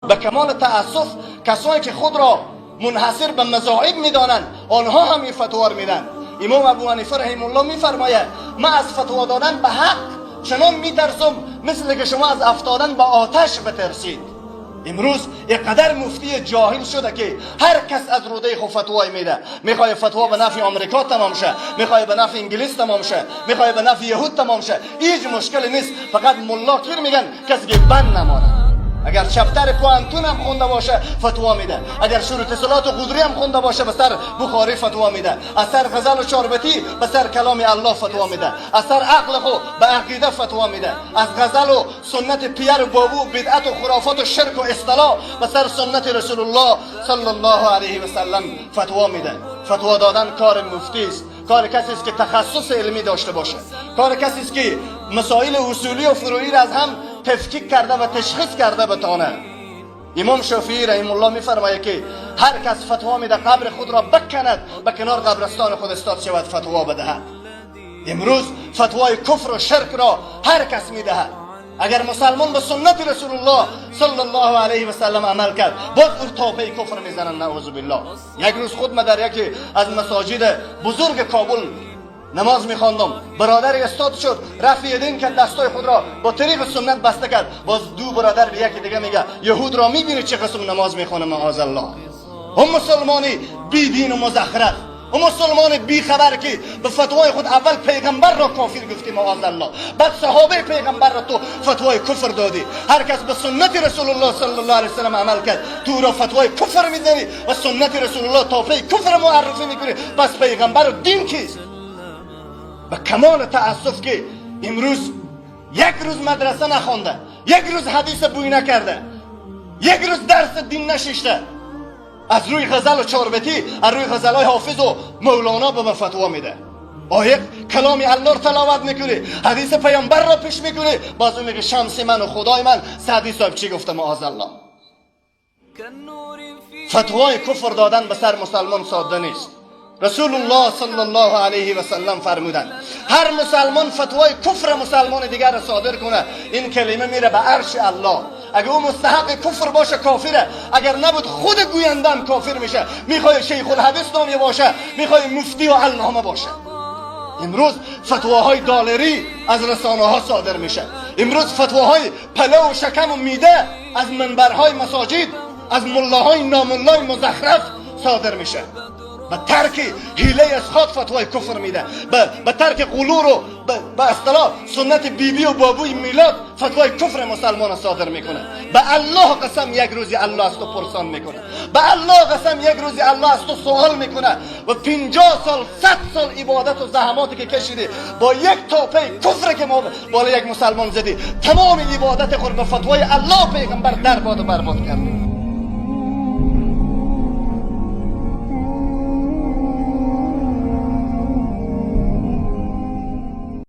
به کمال تأسف کسایی که خود را منحصر به مذاهب میدانند، آنها هم این فتوا میدن. امام ابو حنیفه رحمه الله میفرماید: من از فتوا دادن به حق چنان میترسم مثل که شما از افتادن به آتش بترسید. امروز اینقدر مفتی جاهل شده که هر کس از روده خود فتوای میده. میخوای فتوا به نفع آمریکا تمام شه، میخوای به نفع انگلیس تمام شه، میخوای به نفع یهود تمام شه، هیچ مشکلی نیست. فقط ملا کیر میگن؟ کسی که بند نمانه. اگر chapter پوهنتون هم خونده باشه، فتوا میده. اگر شروط صلات و قدری هم خونده باشه، به سر بخاری فتوا میده. از سر غزل و چاربیتی به سر کلام الله فتوا میده. از سر عقل خو به عقیده فتوا میده. از غزل و سنت پیر و بابو، بدعت و خرافات و شرک و اصطلاح به سر سنت رسول الله صلی الله علیه و سلم فتوا میده. فتوا دادن کار مفتی است، کار کسی است که تخصص علمی داشته باشه، کار کسی است که مسائل اصولی و فروعی را از هم تفکیک کرده و تشخیص کرده بتانه. امام شافعی رحم الله میفرماید که هر کس فتوا میده، قبر خود را بکند، به کنار قبرستان خود استاد شود، فتوا بدهد. امروز فتوای کفر و شرک را هر کس میدهد. اگر مسلمان به سنت رسول الله صلی الله علیه و سلم عمل کرد، باز او تاپه کفر میزنند، نعوذ بالله. یک روز خود ما در یکی از مساجد بزرگ کابل نماز میخواندم. برادر استاد شد، رفع یدین کرد، دستای خود را با طریق سنت بسته کرد. باز دو برادر به یکی دیگه میگه: یهود را میبینی چه قسم نماز میخونه؟ معاذ الله. هم مسلمانی بی دین و مزخرف و مسلمان بی خبر که به فتوای خود اول پیغمبر را کافر گفتی، معاذ الله، بعد صحابه پیغمبر را تو فتوای کفر دادی. هر کس به سنت رسول الله صلی الله علیه وسلم عمل کرد، تو را فتوای کفر میزنی و سنت رسول الله تاپه کفر معرفی میکنی. پس پیغمبر و دین کیست؟ به کمال تأسف که امروز یک روز مدرسه نخوانده، یک روز حدیث بوی نکرده، یک روز درس دین نشیشته، از روی غزل و چاربیتی، از روی غزل های حافظ و مولانا به من فتوا میده. آیق کلامی الله رو تلاوت میکنی، حدیث پیامبر را پیش میکنی، باز او میگه شمس من و خدای من سعدی صاحب چی گفته؟ معاذ الله. فتوای کفر دادن به سر مسلمان ساده نیست. رسول الله صلی الله علیه و سلم فرمودند: هر مسلمان فتوای کفر مسلمان دیگر را صادر کنه، این کلمه میره به عرش الله. اگر او مستحق کفر باشه، کافره. اگر نبود، خود گوینده هم کافر میشه. میخوای شیخ الحدیث نامی باشه، میخوای مفتی و علامه باشه. امروز فتواهای دالری از رسانه ها صادر میشه. امروز فتواهای پلو و شکم و میده از منبرهای مساجد، از ملاهای ناملای مزخرف صادر میشه. به ترک حیله اسقاط فتوای کفر میده. به ترک غلور و به اصطلاح سنت بیبی و بابوی میلاد فتوای کفر مسلمان صادر میکنه. به الله قسم، یک روزی الله از تو پرسان میکنه. به الله قسم، یک روزی الله از تو سوال میکنه و 50 سال، 100 سال عبادت و زحماتی که کشیدی، با یک تاپه کفر که ما بالا یک مسلمان زدی، تمام عبادت خود به فتوای الله پیغمبر در باد و برباد کردی.